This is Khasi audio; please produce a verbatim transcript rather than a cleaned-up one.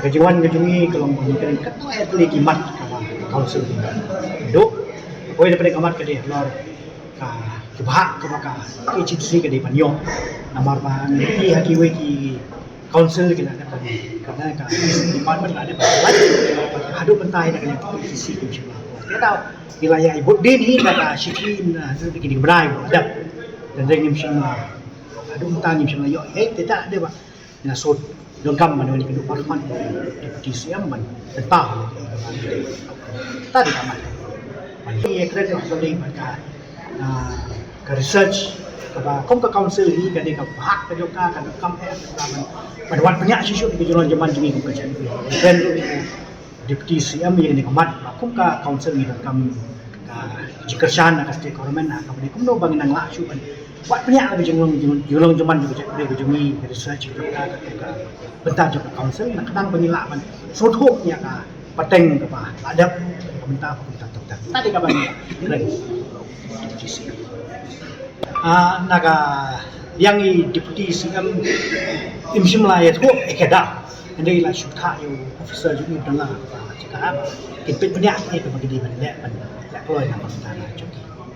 Ka jingwan ka jong ngi ka long ba ngi kren katto katne ki mat kaba ka council ka dei. Dei, kawei na pdeng ka mat ka dei halor ka, ka bhah kaba ka K H A D C ka dei ban ïoh. Namar ba ngi ïohi ha kiwei ki council ki la dep ban, ka dei ka department la dep ban lait, haduh mynta hi na ka K H A D C kim shym la. Te da ngi la ïa bud dien hi da ka shithi na ki ding bnai ba dep. Te da ngim shym la, haduh mynta ngim shym la ïoh hi, te da dei ba na sut donkam ban wan ïa ka duh parkhmat Deputy C M ban bynta ha ka, ta dei ka mat. Ban ïa kren ïa ka dei ban ka, ah, ka research kaba kum ka council hi ka dei ka bhah ka jong ka, ka donkam eh ka ban, ban wad bniah shisha ïa ka jinglong jingman jong ngi kum ka jong ngi. Kren ruh ïa ka Deputy C M ïa kane ka mat ba kum ka council ngi donkam ka jingkyrshan na ka state government ha kaba dei kumno ba ngin nang lah shuh ban wad bniah ka jinglong, jinglong jingman jong ka jaitbynriew ka jong ngi, ka research ka, ka, ka, ka bynta jong ka council na ka dang ba ngin lah ban sngewthuh ïa ka pateng kaba la dep ka bynta ba kumta kumta. Ta dei kaba ngi kren. Ah, na ka liang i Deputy C M im shym la ïathuh ïa ka da. Hynrei la shu thah ïa u officer jong i ba dang la ka jaka ba kin peit bniah ïa kaba ki dei ban leh ban leh kloi na ka bynta jong ki.